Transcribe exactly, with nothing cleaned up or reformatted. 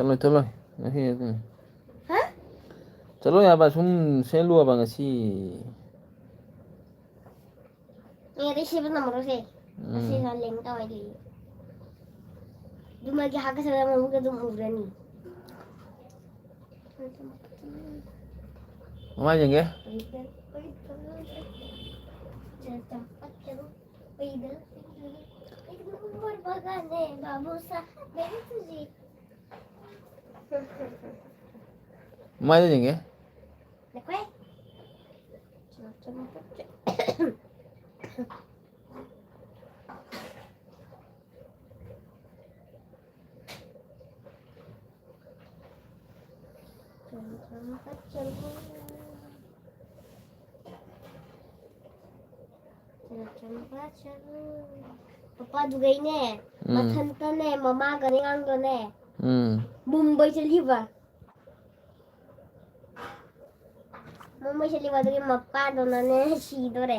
ꯆꯠꯂꯣꯏ, ꯆꯠꯂꯣꯏ꯫ ꯉꯁꯤ ꯑꯗꯨꯝ꯫ ꯍꯥ? ꯆꯠꯂꯣꯏ ꯍꯥꯏꯕ, ꯁꯨꯝ ꯁꯦꯝꯂꯨ ꯍꯥꯏꯕ ꯉꯁꯤ꯫ ꯑꯦ, ꯑꯗꯩ ꯁꯦꯝꯕ ꯉꯝꯃꯔꯣꯏꯁꯦ꯫ ꯎꯝ꯫ ꯉꯁꯤ ꯂꯦꯡ ꯇꯧꯔꯗꯤ꯫ ꯑꯗꯨꯃꯒꯤ ꯍꯥꯀꯠꯆꯕ ꯃꯕꯨꯛꯇ ꯑꯗꯨꯝ ꯎꯔꯅꯤ꯫ ꯃꯃꯥꯏ ꯌꯦꯡꯒꯦ꯫ ꯆꯝꯄꯠ ꯆꯔꯨ, ꯎꯃꯔ ꯕꯒꯥꯅꯦ, ꯕꯥꯕꯨ ꯁꯥꯍꯦꯕ ꯇꯨꯖꯤ꯫ ꯃꯥꯏꯗ ꯌꯦꯡꯒꯦ꯫ ꯂꯩꯈ꯭ꯔꯦ꯫ ꯄꯄꯥꯗꯨꯒꯩꯅꯦ, ꯎꯝ꯫ ꯃꯊꯟꯇꯅꯦ, ꯃꯃꯥꯒꯅꯦ, ꯑꯉꯥꯡꯗꯣꯅꯦ, ꯎꯝ꯫ ꯃꯨꯝꯕꯩ ꯆꯠꯂꯤꯕ꯫ ꯃꯨꯝꯕꯩ ꯆꯠꯂꯤꯕ ꯑꯗꯨꯒꯤ ꯃꯄꯥꯗꯨꯅꯅꯦ ꯁꯤꯗꯣꯔꯦ꯫